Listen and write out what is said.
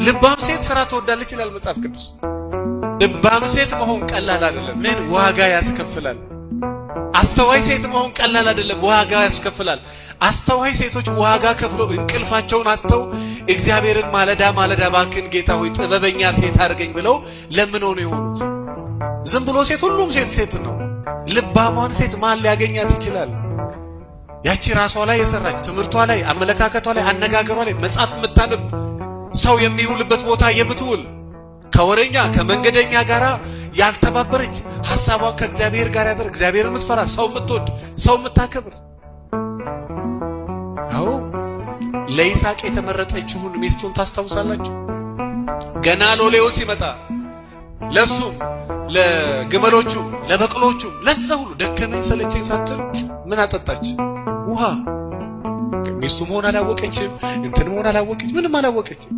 ልባም ሴት ስራ ትወዳለች ይላል መጽሐፍ ቅዱስ። ልባም ሴት መሆን ቀላል አይደለም። ምን ዋጋ ያስከፍላል። አስተዋይ ሴት መሆን ቀላል አይደለም፣ ዋጋ ያስከፍላል። አስተዋይ ሴቶች ዋጋ ከፍለው እንቅልፋቸውን አጥተው እግዚአብሔርን ማለዳ ማለዳ ባክን ጌታ ሆይ ጥበበኛ ሴት አድርገኝ ብለው ለምነው ነው የሆኑት። ዝም ብሎ ሴት ሁሉም ሴት ሴት ነው። ልባሟን ሴት ማን ሊያገኛት ይችላል? ያቺ ራሷ ላይ የሰራች ትምህርቷ ላይ፣ አመለካከቷ ላይ፣ አነጋገሯ ላይ መጽሐፍ የምታነብ፣ ሰው የሚውልበት ቦታ የምትውል፣ ከወሬኛ ከመንገደኛ ጋር ያልተባበረች፣ ሐሳቧን ከእግዚአብሔር ጋር ያደረግ፣ እግዚአብሔር የምትፈራ፣ ሰው የምትወድ፣ ሰው የምታከብር። አዎ፣ ለይስሐቅ የተመረጠችውን ሚስቱን ታስታውሳላችሁ? ገና ሎሌው ሲመጣ ለሱም ለግመሎቹም ለበቅሎቹም ለዛ ሁሉ ደከመኝ ሰለቸኝ ሳትል ምን አጠጣች? ውሃ። ሚስቱ መሆን አላወቀችም፣ እንትን መሆን አላወቀች፣ ምንም አላወቀችም።